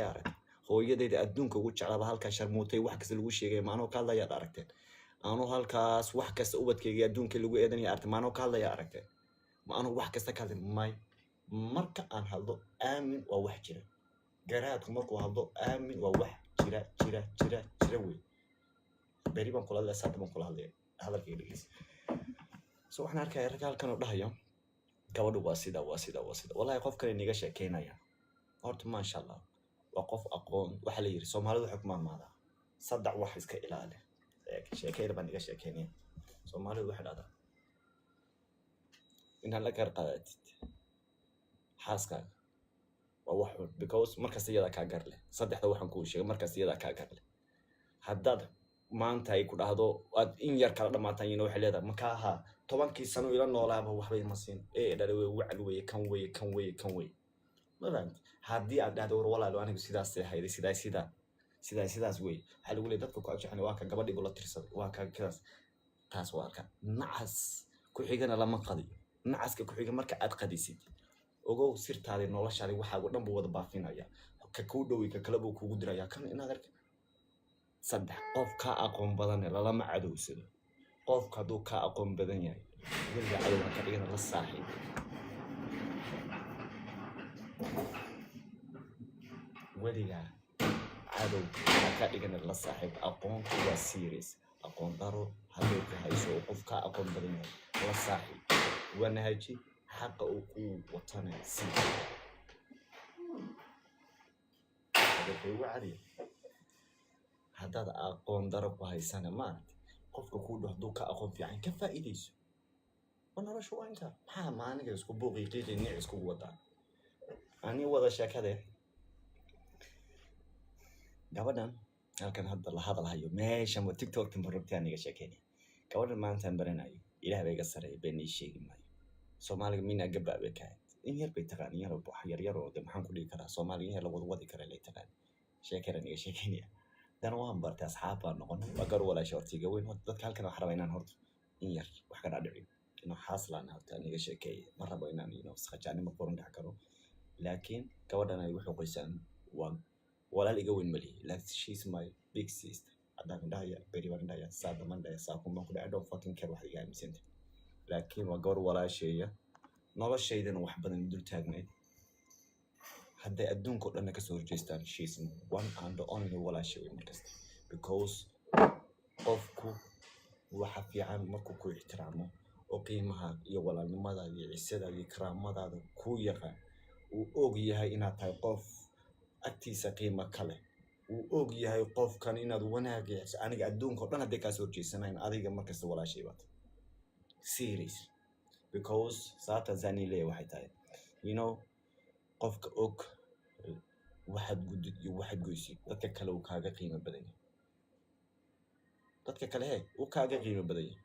Aragteen hooyadayda adduunka ugu jeclaaba halkaa sharmuutay, wax kasta lagu sheegay, maanoo ka hadlayaad aragteen? Anuu halkaas wax kasta ubadkayga adduunka lagu eedanaya aragteen? Maanoo ka hadlaya aragteen? Ma anuu wax kasta ka hadlay? May. Marka aan hadlo, aamin, waa wax jira. Garaadku markuu hadlo, aamin, waa wax jira, jira, jira, jira wey. Beri baan kula hadlaya, saada baan kula hadlaya, hadalkayga dhegeysa. So waxaan arkaya ragga halkan oo dhahaya gabadhu waa sida, waa sida, waa sida. Wallahi qof kale niga sheekeynaya horta, maasha Allah, waa qof aqoon. Waxaa la yidhi, Soomaalidu waxay ku maamaadaa saddex wax iska ilaali. Sheekeyna baan iga sheekeynaya. Soomaalidu waxay dhahdaa inaad la gar qaadatid xaaskaaga waa wax xun, because markasta iyadaa kaa gar leh. Saddexda waxaan kuu sheegay, markasta iyadaa kaa gar leh. Haddaad maanta ay ku dhahdo, aad in yar kala dhamaataan, yina waxay leedahay, makaa ahaa 10kii sano ila noolaaba waxba ima siin ee dhale wey, wacal weye, kan weye, kan weye, kan weye. Ma fahamti? Haddii aad dhahdo, "War walaalo, anigu sidaasay hayday, sidaa, sidaa, sidaa, sidaas wey," waxaa lagu leeyahay dadka ku agjaxan, waa ka gabadhii buu la tirsaday, waa ka sidaas. Taas waa arka. Nacas ku xigana lama qadiyo. Nacaska ku xiga marka aad qadisid, ogow, sirtaadi, noloshaadi, waxaagu dhan buu wada baafinaya. Ka kuu dhowey ka kale buu kugu diraya. Kan inaad arka. Saddex, qof kaa aqoon badan lalama cadowsado. Qofka hadduu kaa aqoon badan yahay, weliga cadow ha ka dhigana, la saaxiib. Weligaa cadow ha ka dhigana, la saaxiib. Aqoontu waa serious. Aqoon daro hadduu ku hayso oo qof kaa aqoon badan yahay, la saaxiib, wanaaji, xaqa uu kuu watana sii. Hadalka igu cadiya. Haddaad aqoon daro ku haysana, maaragtay, qofka kuu dhow hadduu ka aqoon fiican, ka faa'iidayso. Waa nolosha, waa intaa. Maxaa maalinka isku buuqi, qiiqi, nic iskugu wadaa? Ani wada sheekade. Gabadhan halkan hadda la hadalhayo, meeshan wa TikTok timbarugtaan iga sheekeynaya. Gabadhan maantaan baranayo, Ilaah ba iga sareeya, been ii sheegi maayo. Soomaaliga mina gaba bay ka ahayd, in yar bay taqaan, in yar oo wax yar yar oo de maxaan ku dhihi karaa, Soomaaliga in yar la wada wadi kara lay taqaan. Sheekadaan iga sheekeynaya dan waan bartay, asxaab baan noqonay. Waa gar walaasha horta iga weyn. Horta dadka halkan waxaan rabaa inaan horta in yar wax ka dhaadhiciyo inuu xaaslaan. Horta aan iga sheekeeye, ma rabo inaan sakhajaanimo qoran dhex galo, laakiin gabadhan ay wuxuu qoysaan waa walaal iga weyn malihi, laakiin she's my big sister. Haddaan indhahaya, beri baan indhahaya, saa daman dhahaya, saa kumaan ku dhahay, I don't fucking care waxaad iga aaminsantay, laakiin waa gabar walaasheeya, noloshaydana wax badan dul taagnayd. Hadday adduunka oo dhanna kasoo horjeestaan, she's one and only walaashay wey markasta, because qofku waxa fiican markuu ku ixtiraamo oo qiimaha iyo walaalnimadaada iyo cisadaada iyo karaamadaada kuu yaqaan, uu og yahay inaad tahay qof agtiisa qiimo ka leh, uu og yahay qofkan inaad wanaag yeesho. Aniga adduunka oo dhan hadday kaasoo horjeesanayn, adiga markasta walaashay baad, serious, because sababta zani leeyahay waxay tahay, qofka og waxaad gudid iyo waxaad goysid, dadka kale uu kaaga qiimo badan yahay. Dadka kale he uu kaaga qiimo badan yahay.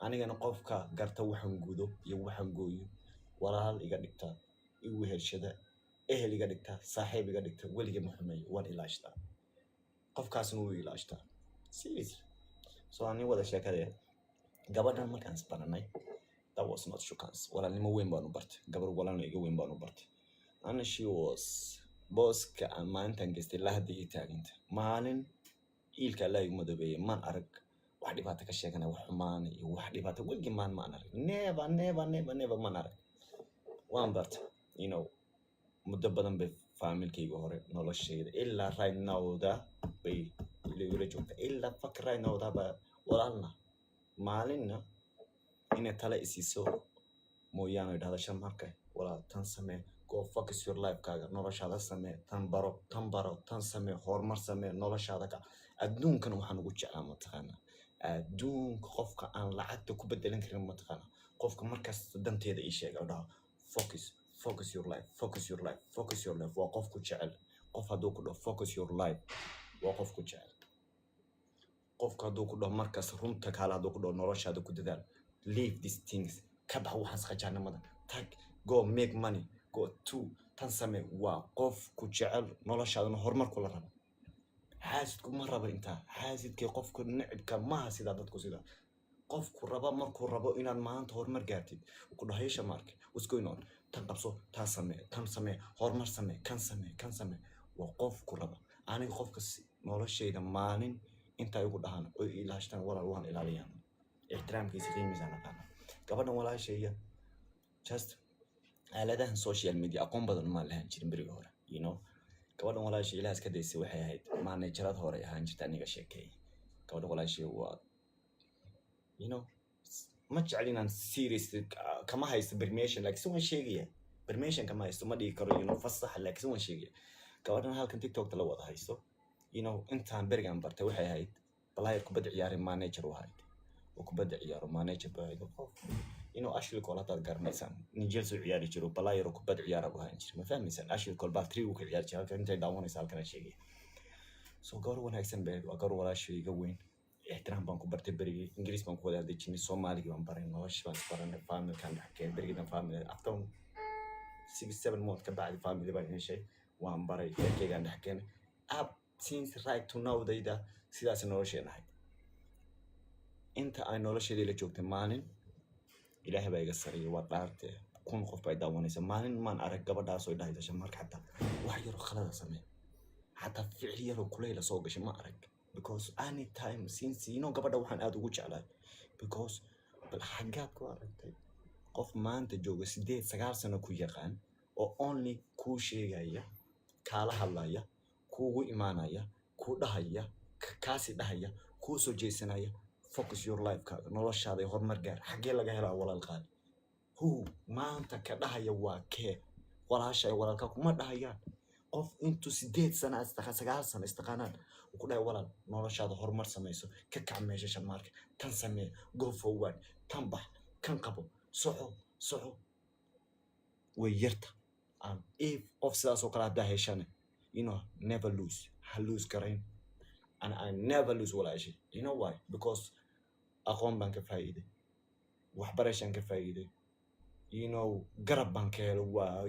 Anigana qofka garta waxaan gudo iyo waxaan gooyo, walaal iga dhigta, igu heshada, ehel iga dhigta, saaxiib iga dhigta, weliga ma xumeeyo, waan ilaashtaa, qofkaasna wuu ilaashtaa, seriously. So ani wada sheekadee. Gabadhan markaan isbaranay, that was not shukans. Walaalnimo weyn baan u bartay, gabar walaalna iga weyn baan u bartay. And she was booska aan maalintan geystay ilaa hadda ii taaganta. Maalin iilka Allah igu madoobeeyey maan arag wax dhibaato ka sheeganaya, wax xumaana iyo wax dhibaato weligii maan maan arag. Never, never, never, never maan arag. Waan bartay, muddo badan bay faamilkayga hore noloshayda ilaa right nowda bay igula joogtaa, ilaa fuck right nowda ba walaalna. Maalinna inay tale isiiso mooyaane, ay dhahdo, "Sharmarka walaal, tan samee, go focus your life-kaaga, noloshaada samee, tan baro, tan baro, tan samee, horumar samee noloshaada ka." Adduunkan waxaan ugu jeclaa, mataqaanaa, adduunka qofka aan lacagta ku bedelan karin, mataqaanaa, qofka markasta danteeda ii sheega oo dhaho, "Focus, focus your life, focus your life, focus your life," waa qof ku jecel. Qof hadduu ku dhaho, "Focus your life," waa qof ku jecel. Qofka hadduu ku dhaho markaas runta kaale, hadduu ku dhaho, "Noloshaada ku dadaal, leave these things, ka bax waxaas khajaanimada, tag, go make money, go to tan samee," waa qof ku jecel, noloshaadana horumar kula raba. Xaasidku ma rabo intaa. Xaasidkii qofka necibka maaha sidaa. Dadku sidaa qofku raba markuu rabo inaad maanta horumar gaartid, ku dhaho, "Sharmaarke, what's going on? Tan qabso, taa samee, tan samee, horumar samee, kan samee, kan samee," Waa qof ku raba. Aniga qofka noloshayda maalin inta igu dhahaan oo i ilaashtaan, walaal, waan ilaaliyaan, ixtiraamkiisa, qiimihiisa naqaana. Gabadhan walaashaya, just aaladahan social media aqoon badan maan lahaan jirin berigi hore. Gabadhan walaashay, ilaah iska daysay, waxay ahayd managerad hore ahaan jirta. Aniga sheekeey, gabadhan walaashay waa ma jecel inaan serious kama haysto permission, laakiin waan sheegaya. Permission kama haysto, ma dhigi karo fasax, laakiin waan sheegaya. Gabadhan halkan TikTokta la wada haysto, intaan berigan bartay, waxay ahayd player kubadda ciyaaray, manager u ahayd oo kubadda ciyaaro, manager baa ahayd. Qof Ashley Cole haddaad garanaysaan, nin Chelsea u ciyaari jiro, player oo kubadda ciyaara buu ahaan jiray, ma fahmaysaan? Ashley Cole baa three uu ka ciyaari jiray. Halkan intay daawanaysa, halkan aan sheegaya. So gabar wanaagsan bay ahayd. Waa gabar walaashay iga weyn. Ixtiraam baan ku bartay berigii. Ingiriis baan ku wada hadli jirnay, Soomaaligii baan baray, noloshii baan isbaranay, familykaan dhex keenay berigiidan. Family after 6-7 month ka bacdi family baan heshay, waan baray, reerkeygaan dhex keenay. Up since right to now dayda sidaas nolosheen ahayd. Inta ay nolosheedii la joogtay, maalin, Ilaahay baa iga sariyay, waa dhaarte, 1000 qof baa daawanaysa, maalin maan arag gabadhaas oo dhahaysa, "Shamarka, xataa wax yaroo khalada samee, xataa ficil yaroo kuleyla soo gashay ma arag." Because anytime since gabadha waxaan aad ugu jeclahay, because bal xaggaad ku aragtay qof maanta jooga 8-9 sano ku yaqaan oo only kuu sheegaya, kaala hadlaya, kuugu imaanaya, kuu dhahaya, kaasi dhahaya, kuu soo jeesanaya, "Focus your life-kaaga, noloshaada iyo horumar gaar"? Xaggee laga helaa, walaal qaali? Who maanta ka dhahaya? Waa kee? Walaasha walaalkaa kuma dhahayaan. Qof intuu 8 sana 9 sano istaqaanaan uu ku dhahay, "Walaal, noloshaada horumar samayso, ka kac meesha, Sharmaarka, tan samee, go forward, tan bax, kan qabo, soco, soco," way yarta. And if qof sidaas oo kale haddaa heshane, never lose, ha lose garayn. And I never lose walaashay. You know why? Because aqoon baan ka faa'iiday, waxbarashaan ka faa'iiday, garab baan ka helay. Waa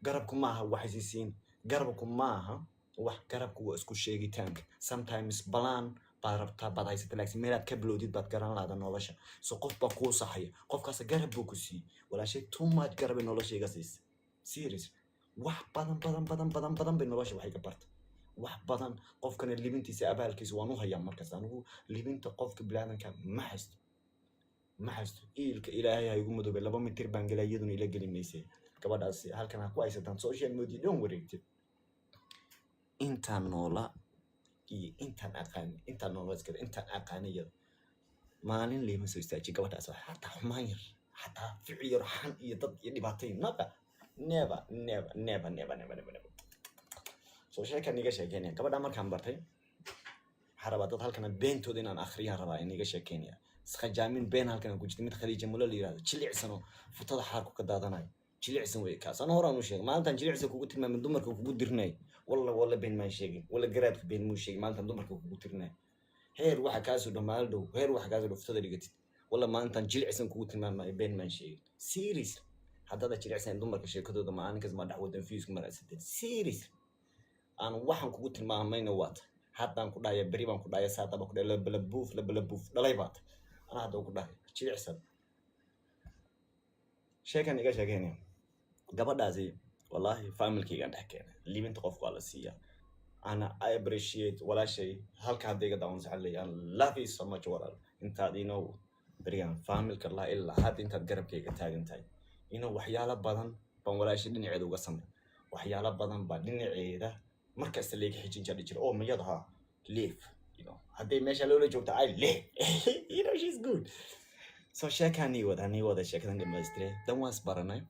garabku maaha wax isisiin, garabku maaha wax, garabku waa isku sheegitaanka. Sometimes balaan baad rabtaa, baad haysata, laakiin meelaad ka bilowdid baad garan lahda nolosha. So qof baa kuu saxaya, qofkaas garab buu ku siiyey. Walaashay too much garabay nolosha iga siisay, serious. Wax badan badan badan badan badan bay nolosha waxay ka bartay, wax badan. Qofkana libintiisa, abaalkiisa waan u hayaa markaas. Anigu libinta qofka biniaadanka ma haysto, ma haysto. Iilka Ilaahay ha igu madoobay, 2 mitir baan gelay, iyaduna ila geli maysay. Gabadhaasi halkan ha ku haysataan, social media dhan wareegtay. Intaan noola iyo intaan aqaani, intaan noola iskada, intaan aqaani iyada, maalin liima soo istaajiyay gabadhaas xataa xumaan yar, xataa ficil yar, xan iyo dad iyo dhibaatooyin. Never, never, never, never, never, never, never, never. So sheekan iga sheekeynaya, gabadha markaan bartay, waxaan rabaa dad halkana beentooda inaan akhriyaan rabaa in iga sheekeynaya. Iskhajaamin been halkan ku jirta. Mid Khadiija Mulo la yirahdo, jilicsan oo futada xaarku ka daadanayo, jilicsan wey kaas. Ana horaan u sheegay maalintan jilicsan kugu tilmaamay, dumarka kugu dirnay. Walla, walla, been maan sheegin, walla garaadku been muu sheegin. Maalintan dumarka kugu tirnay, heer waxa kaasoo dhan maalin dhow, heer waxa kaasoo dhow futada dhigatid. Walla, maalintan jilicsan kugu tilmaamayo been maan sheegin, serious. Haddada jilicsan dumarka sheekadooda maalin kas ma dhex wadan fiisku maraasadeen, serious. Aan waxaan kugu tilmaamayna waata haddaan ku dhahaya, beri baan ku dhahaya, saada baan ku dhahaya, labala buuf, labala buuf dhalay baata. Anaa hadda ku dhahaya jilicsan. Sheekan iga sheekeynaya, gabadhaasi, wallaahi, familkaygaan dhex keenay. Libinta qofka waa la siiyaa. Ana I appreciate walaashay. Halka hadda iga daawanaysa, waxaan leeyahay, I love you so much, walaal. Intaad berigan familka laa ilaa hadda intaad garabkayga taagan tahay, waxyaalo badan baan walaashay dhinaceeda uga samray. Waxyaalo badan baa dhinaceeda markasta layga xijin jari jira. Oh, mayada ha leave, hadday meesha loola joogto, I live, she's good. So sheekaan nii wada, nii wada, sheekadan dhamaystire. Dan waan isbaranay,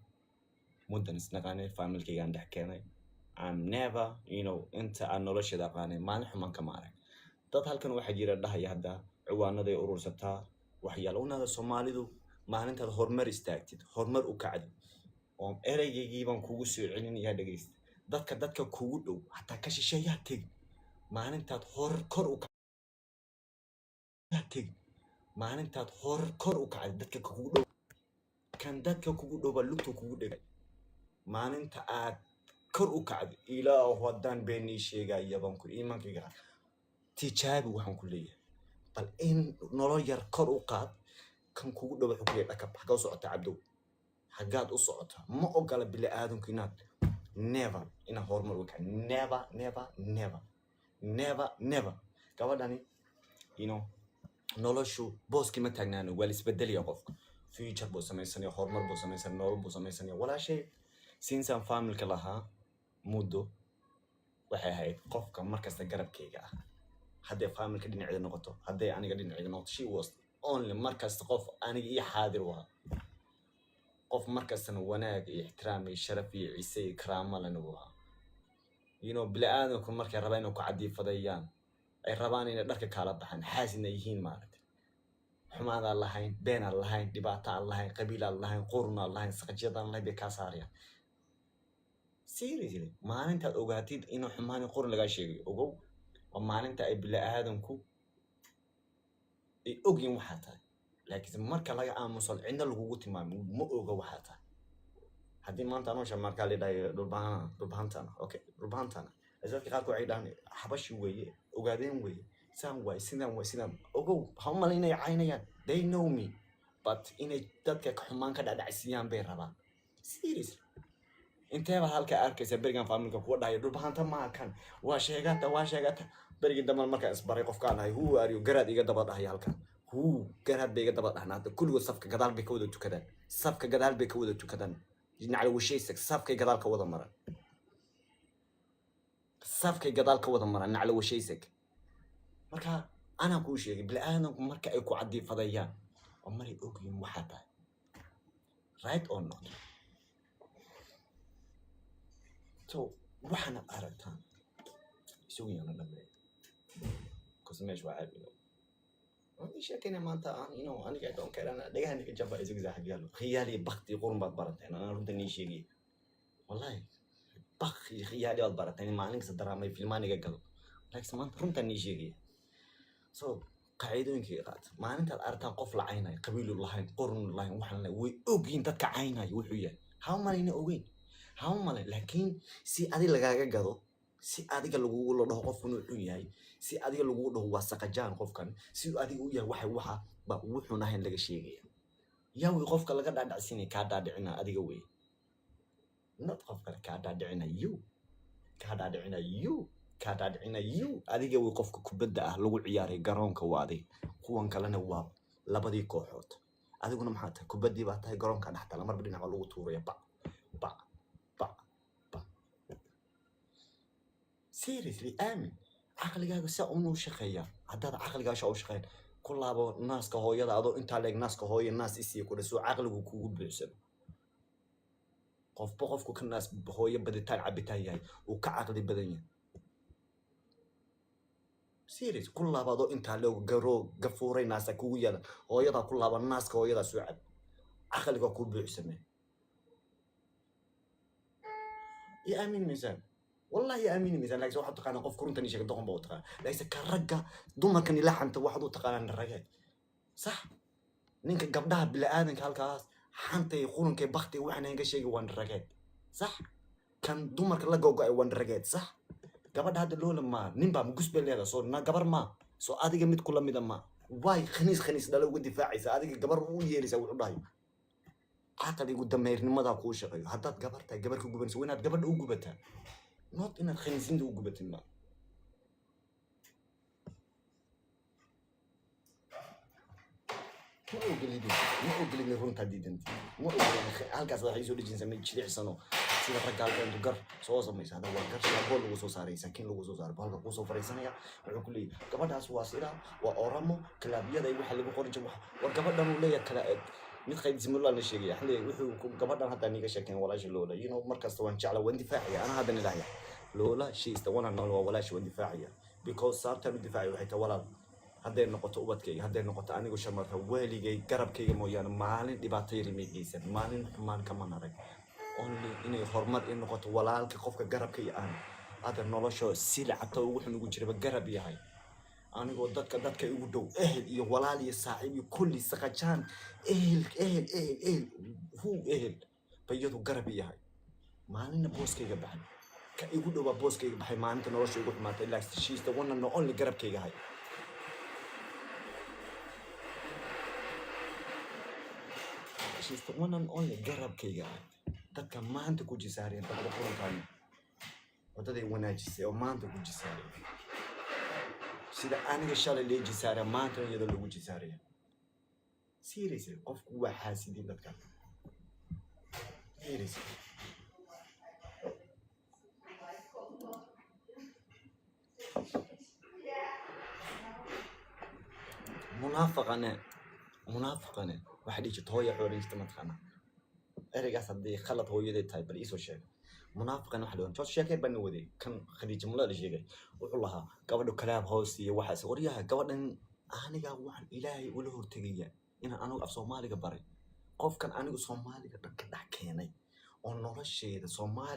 muddan isnaqaanay, familkaygaan dhex keenay. I'm never inta aan nolosheeda aqaanay, maalin xumaan kama arag. Dad halkan waxaa jira dhahaya, hadda ciwaanaday urursataa, waxyaalo unaada. Soomaalidu maalintaad horumar istaagtid, horumar u kacdid, oo ereygaygii baan kugu soo celinayaa, dhegeysta. Dadka kugu dhow hataa ka shisheeyaa tegi, maalintaad hor kor u tegi, maalintaad hor kor u kacdid, dadka kugu dhow, kan dadka kugu dhow baa lugta kugu dhegay maalinta aad kor u kacdo. Ilaahu haddaan been ii sheegaya baan ku iimaankayga tijaabi. Waxaan ku leeyahay, bal in nolol yar kor u qaad, kan kugu dhow wuxuu ku leeyahay, "Dhakab, xaggaa u socotaa, Cabdow? Xaggaad u socotaa?" Ma ogola bini aadamku inaad Never inaan horumar uga kacay. Never, never, never, never, never. Gabadhani, noloshu booskii ma taagnaano, waa la isbedelaya. Qofka future buu samaysanaya, horumar buu samaysanaya, nolol buu samaysanaya. Walaashay, since aan familka lahaa muddo, waxay ahayd qofka markasta garabkayga ah. Hadday familka dhinaceeda noqoto, hadday aniga dhinaceyga noqoto, she was only markasta qof aniga ii xaadir u ahaa, qof markastana wanaag iyo ixtiraam iyo sharaf iyo ciise iyo karaamo lena uu ahaa. Bini-aadamku markay rabaan inay ku cadiifadayaan, ay rabaan inay dharka kaala baxaan, xaasidna yihiin, maaragtay, xumaadaan lahayn, beenaan lahayn, dhibaato aan lahayn, qabiilaan lahayn, qurunaan lahayn, saqajyadaan lahayn bay kaa saarayaan. Seriously, maalintaad ogaatid inuu xumaan iyo qurun lagaa sheegayo, ogow, waa maalinta ay bini-aadamku ay ogyihin waxaa tahay. Laakiinse marka laga aamuso, cidna lagugu tilmaamo, ma oga waxaa tahay. Haddii maanta anoosha markaa la dhahay Dhulbahana, Dhulbahantana, okay, Dhulbahantana, dadka qaarkood waxay dhahaan Xabashi weeye, Ogaadeen weeye, saan waay, sidaan waay, sidaan. Ogow, ha u malay inay caynayaan. They know me, but inay dadka ka xumaan ka dhadhacsiiyaan bay rabaan. Seriously, inteeba halka arkaysa berigan familka kuwa dhahaya Dhulbahanta maa kan, waa sheegata, waa sheegata. Berigii dambe markaan isbaray qofkaan ahay, who are you, garaad iga daba dhahaya halkan, who garaad bay iga daba dhahnaa. Hadda kulligood safka gadaal bay ka wada tukadaan, safka gadaal bay ka wada tukadaan. Nacla washaysa, safkay gadaal ka wada maraan, safkay gadaal ka wada maraan, nacla washaysag. Marka anaa kuu sheegay, bini-aadamku marka ay ku cadiifadayaan oo maray ogyihin waxaa tahay, right or not? So waxaana aragtaan isugu yana dhameeyo, because meesha waa ceeb. Waan ii sheekaynaa maanta aan aniga I don't care. Ana dhagaha niga jaba isugu saaxiibyaal. Khiyaali, bakti, qurun baad barateen. Anaa runta nii sheegay, wallahi bakti, khiyaali baad barateen. Maalin kasta daraamay filmaan iga galo, laakiin maanta runtaan nii sheegaya. So qaacidooyinkii qaata. Maalintaad aragtaan qof la caynayo, qabiilu lahayn, qurun lahayn, waxaan lahayn, way ogyihiin dadka caynayo wuxuu yahay. Ha u malayna ogeyn, ha u malay, laakiin si adi lagaaga gado, si adiga lagugu la dhaho qofkan wuxuu yahay, si adiga lagugu dhaho waa saqajaan qofkan, si adiga u yahay waxa waxa ba wuxuun ahayn laga sheegaya. Yaa wey qofka laga dhaadhacsinaya? Kaa dhaadhicina adiga wey, not qof kale. Kaa dhaadhicina you, kaa dhaadhicina you, kaa dhaadhicina you, adiga wey. Qofka kubadda ah lagu ciyaaray garoonka waa adiga, kuwan kalena waa labadii kooxood. Adiguna maxaa tahay? Kubaddii baa tahay. Garoonka dhex tala, marba dhinac baa lagu tuuraya, bac bac bac bac. Seriously, aamin caqligaaga saa unuu shaqeeyaa. Haddaad caqligaaga shaa u shaqeyn, ku laabo naaska hooyada adoo intaa leeg, naaska hooya naas isiiya ku dhasoo caqligu kugu buuxsamo. Qofba qofku ka naas hooyo baditaan cabitaan yahay, uu ka caqli badan yahay. Serious, ku laabo adoo intaa leeg, garoo gafuuray naasa kugu yaala, hooyadaa ku laaba, naaska hooyadaa soo cab, caqliga kuu buuxsamee. Ya aamin miisaan, wallahi ya aamini miisaan. Laakiin waxaad taqaanaa qofka runtan ii sheega doqon baa u taqaanaa. Laakiinse ka ragga dumarkan ila xanta waxaad u taqaanaa rageed, sax? Ninka gabdhaha bini'aadanka halkaas xanta iyo qurunka iyo baktiga waxaan ka sheegi waan rageed, sax? Kan dumarka la gogo-ay waan rageed, sax? Gabadha hadda loola maa nin baa gus bay leedahay, soo na gabar maa, soo adiga mid kula mida maa. Waay khaniis, khaniis dhala uga difaacaysa, adiga gabar u yeelaysa wuxuu dhahayo. Caqligu dameernimadaa kuu shaqeeyo. Haddaad gabar tahay, gabar ka gubanaysa, waa inaad gabadha u gubataa, not inaad khaniisiinta u gubatid. Ma ma ogolidin, ma ogolidin runtaa diidanti, ma ogolidin. Halkaas waxay soo dhejinaysaa mid jilicsano sida ragga halka intuu gar soo samaysa. Hadda waa gar shaaboo lagu soo saaray, sakiin lagu soo saaray, halka kuu soo fariisanaya. Wuxuu ku leeyahay gabadhaas waa sidaa, waa Oramo, kalaabyada iyo waxa lagu qoran jiray. War gabadhan uu leeyahay kala eg mid qaydismulaa la sheegaya xilli wuxuu gabadhan hadda niga sheekeen. Walaasha Loola, markasta waan jecla, waan difaacaya. Ana haddan ilahaya Loola, she is the one and only, waa walaasha, waan difaacaya, because sababtaan u difaacaya waxay tahay, walaal, hadday noqoto ubadkayga, hadday noqoto anigu Shamarka, weligay garabkayga mooyaane maalin dhibaato yari may geysan, maalin xumaan kaman arag. Only inay horumar i noqoto walaalka, qofka garabkayga aan ada nolosha silacata ugu xun ugu jiraba garab yahay. Anigoo dadka igu dhow, ehel iyo walaal iyo saaxiib iyo kulli saqajaan, ehel, ehel, ehel, ehel, huu ehel ba iyadu garab i yahay. Maalinna booskayga baxay, ka igu dhowaa booskayga baxay maalinta nolosha igu xumaatay. Like, she is the one and only garabkayga hay. She's the one and only garabkayga ah. Dadka maanta ku jisaareen dabada qurankaani, wadaday wanaajisay oo maanta ku jisaareen, sida aniga shalay lee jisaara, maanta iyadoo lagu jisaaraya. Seriously, qofku waa xaasidiin dadkan, seriously. Munaafaqane, munaafaqane waxaa dhihi jirta hooya, xoorin jirta, mataqaanaa ereygaas? Haddii khalad hooyaday tahay, bal iisoo sheega. Munaafiqan waxa la oran sheekay baan waday. Kan Khadiija Mulada la sheegay wuxuu lahaa gabadha kalaab hoos iyo waxaas. Waryaha, gabadhan aniga waxaan Ilaahay ula hortegaya inaan anigu af Soomaaliga baray. Qofkan anigu Soomaaliga dhan ka dhex keenay oo nolosheeda Soomaali.